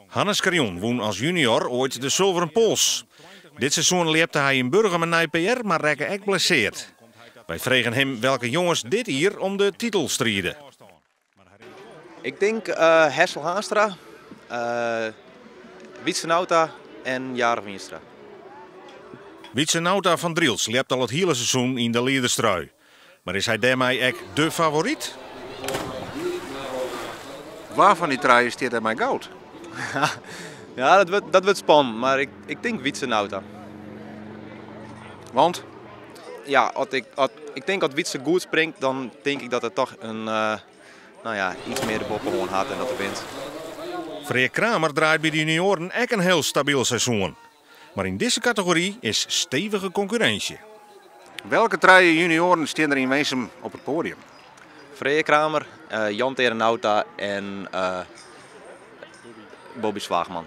Hannes Scherjon wûn as junior oait de Sulveren Pols. Dit seizoen ljepte hy yn Burgum in nij PR, mar rekke ek blessearre. Wy fregen him welke jonges dit jier om de titel stride. Ik tink Hessel Haanstra, Wietse Nauta en Jarich Wienstra. Wietse Nauta fan Drylts ljept al it hiele seizoen yn de liederstrui. Mar is hy dêrmei ek de favoryt? Wa fan dy trije stiet der mei goud? Ja, dat wurdt spannend, mar ik tink Wietse Nauta. Want? Ja, ik tink as Wietse goed springt, dan tink ik dat er toch in, nou ja, iets mear de boppehân hat en dat er wint. Freark Kramer draait by de junioaren ek in hiel stabyl seizoen. Mar yn dizze kategory is stevige konkurrinsje. Welke trije junioaren stean der yn Winsum op it poadium? Freark Kramer, Jan Tere Nauta en Bobby Zwaagman.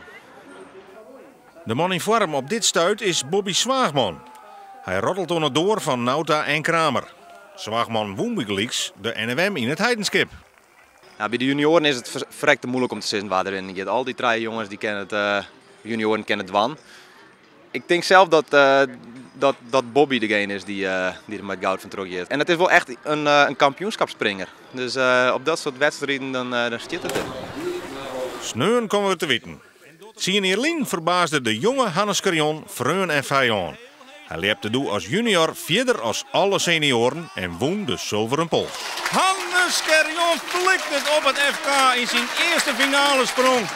De man yn foarm op dit stuit is Bobby Zwaagman. Hy rottelt oan 'e doar fan Nauta en Kramer. Zwaagman wûn bygelyks de NFM yn It Heidenskip. Ja, by de junioaren is it ferrekte muoilik om te sizzen wa der winnen giet. Al dy trije jonges dy kinne it, junioaren kinne it dwaan. Ik tink sels dat Bobby degene is dy't der mei it goud fan troch giet. En it is wol echt in kampioenskapsspringer. Dus op dat soart wedstriden dan stiet it der. Sneon komme we te witten. 10 jier lyn ferbaasde de jonge Hannes Scherjon freon en fijân. Hy ljepte doe as junior fierder as alle senioaren en wûn de Sulveren Pols. Hannes Scherjon flikt it op it FK yn syn earste finalesprong.